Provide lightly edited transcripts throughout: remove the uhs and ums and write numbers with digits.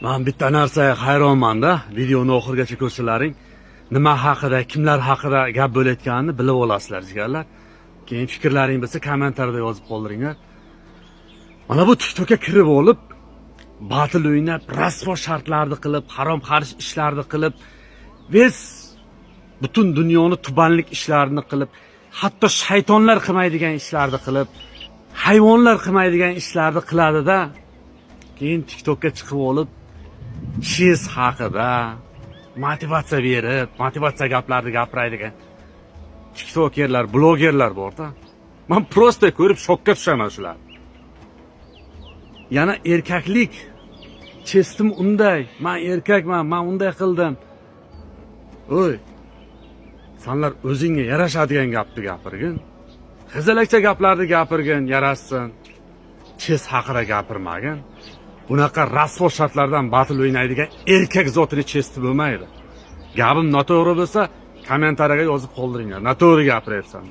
Man bitta narsaga hayronman-da, videoni oxirigacha ko'rsalaring, nima haqida, kimlar haqida gap bo'layotganini bilib olasizlar, jigarlar. Keyin fikrlaring bo'lsa, kommentariyada yozib qoldiringlar. Mana bu TikTokka kirib olib, batil o'ynab, rasvo shartlarni qilib, harom xarish ishlarni qilib, весь butun dunyoni tubanlik ishlarini qilib, hatto shaytonlar qilmaydigan ishlarni qilib, hayvonlar qilmaydigan ishlarni qiladida, keyin TikTokka chiqib olib, честь haqida motivatsiya berib, motivatsiya gaplarni gapiradigan tiktokerlar, blogerlar borda. Man просто ko'rib shokka tushaman shularni. Yana erkaklik, честь im unday, man erkakman, man unday qildim. Oy, sanlar o'zingga yarashadigan gapni gapirgin. G'izalakcha gaplarni gapirgin, yarashsin. Честь haqida gapirmagin. Bunaqa rasvo shartlardan batil o'ynaydigan erkak zotini честь i bo'lmaydi. Gapim noto'g'ri bo'lsa, kommentariyaga yozib qoldiringlar. Noto'g'ri gapiryapsan.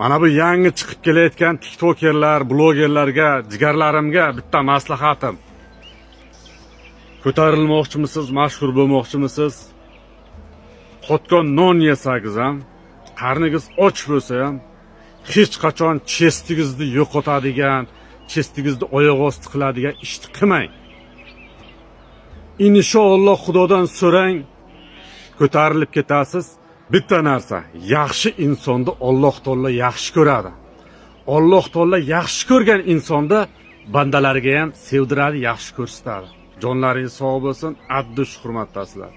Mana bu yangi chiqib kelayotgan tiktokerlar, blogerlarga, jigarlarimga bitta maslahatim. Ko'tarilmoqchimisiz, mashhur bo'lmoqchimisiz? Qotgan non yesangiz ham, qarningiz och bo'lsa ham, hech qachon честь ingizni yo'qotadigan, честь ingizni oyoq osti qiladigan ishni qilmang. Inshaalloh, Xudodan so'rang, ko'tarilib ketasiz. Bitta narsa, yaxshi insonni Alloh taolo yaxshi ko'radi. Alloh taolo yaxshi ko'rgan insonda bandalariga ham sevdiradi, yaxshi ko'rsatadi. Jonlaringiz sog' bo'lsin, addush hurmatdasizlar.